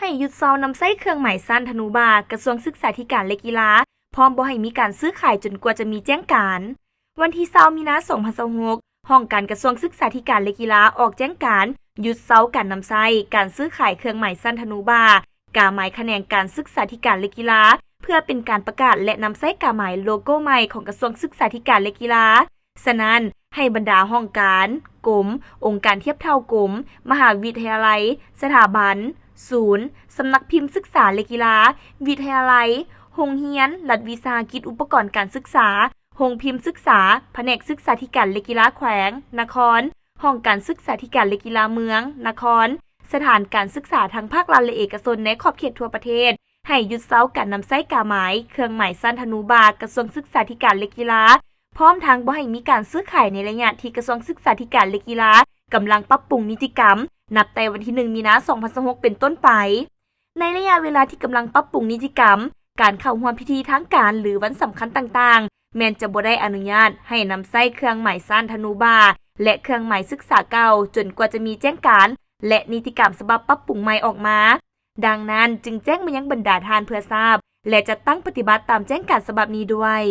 ໃຫ້ຢຸດເຊົານຳໃຊ້ເຄື່ອງໝາຍຊັ້ນທະນູບາ ກະຊວງສຶກສາທິການ ແລະ ກິລາ ພ້ອມບໍ່ໃຫ້ມີການຊື້ຂາຍຈົນກວ່າຈະມີແຈ້ງການ. ວັນທີຊາວ ມີນາ ສອງພັນຊາວຫົກ ຫ້ອງການກະຊວງສຶກສາທິການ ແລະ ກິລາ ອອກແຈ້ງການຢຸດເຊົາການນຳໃຊ້, ການຊື້ຂາຍເຄື່ອງໝາຍຊັ້ນທະນູບາ, ກາໝາຍຂະແໜງການສຶກສາທິການ ແລະ ກິລາ ເພື່ອເປັນການປະກາດ ແລະ ນຳໃຊ້ກາໝາຍໂລໂກ້ໃໝ່ຂອງກະຊວງສຶກສາທິການ ແລະ ກິລາ. ສະນັ້ນ, ໃຫ້ບັນດາຫ້ອງການ, ກົມ, ອົງການທຽບເທົ່າກົມ, ມະຫາວິທະຍາໄລ, ສະຖາບັນ, ສູນ, ສຳນັກພິມສຶກສາ ແລະ ກິລາ, ວິທະຍາໄລ, ໂຮງຮຽນ, ລັດວິສາຫະກິດອຸປະກອນການສຶກສາ, ໂຮງພິມສຶກສາ, ພະແນກສຶກສາທິການ ແລະ ກິລາແຂວງ, ນະຄອນ, ຫ້ອງການສຶກສາທິການ ແລະ ກິລາເມືອງ, ນະຄອນ, ສະຖານການສຶກສາທັງພາກລັດ ແລະ ເອກະຊົນໃນຂອບເຂດທົ່ວປະເທດ ໃຫ້ຢຸດເຊົາການນຳໃຊ້ກາໝາຍເຄື່ອງໝາຍຊັ້ນທະນູບາ ກະຊວງສຶກສາທິການ ແລະ ກິລາ ພ້ອມທັງບໍ່ໃຫ້ມີການຊື້ຂາຍໃນໄລຍະທີ່ກະຊວງສຶກສາທິການ ແລະ ກິລາ ກຳລັງປັບປຸງນິຕິກຳ ນັບແຕ່ວັນທີໜຶ່ງ ມີນາ ສອງພັນຊາວຫົກ ເປັນຕົ້ນໄປ. ໃນໄລຍະເວລາທີ່ກຳລັງປັບປຸງນິຕິກຳ, ການເຂົ້າຮ່ວມພິທີທາງການ ຫຼື ວັນສຳຄັນຕ່າງໆ ແມ່ນຈະບໍ່ໄດ້ອະນຸຍາດໃຫ້ນຳໃຊ້ເຄື່ອງໝາຍຊັ້ນທະນູບາ ແລະ ເຄື່ອງໝາຍສຶກສາເກົ່າ ຈົນກວ່າຈະມີແຈ້ງການ ແລະ ນິຕິກຳສະບັບປັບປຸງໃໝ່ອອກມາ. ດັ່ງນັ້ນ, ຈຶ່ງແຈ້ງມາຍັງບັນດາທ່ານເພື່ອຊາບ ແລະ ຈັດຕັ້ງປະຕິບັດຕາມແຈ້ງການສະບັບນີ້ດ້ວຍ.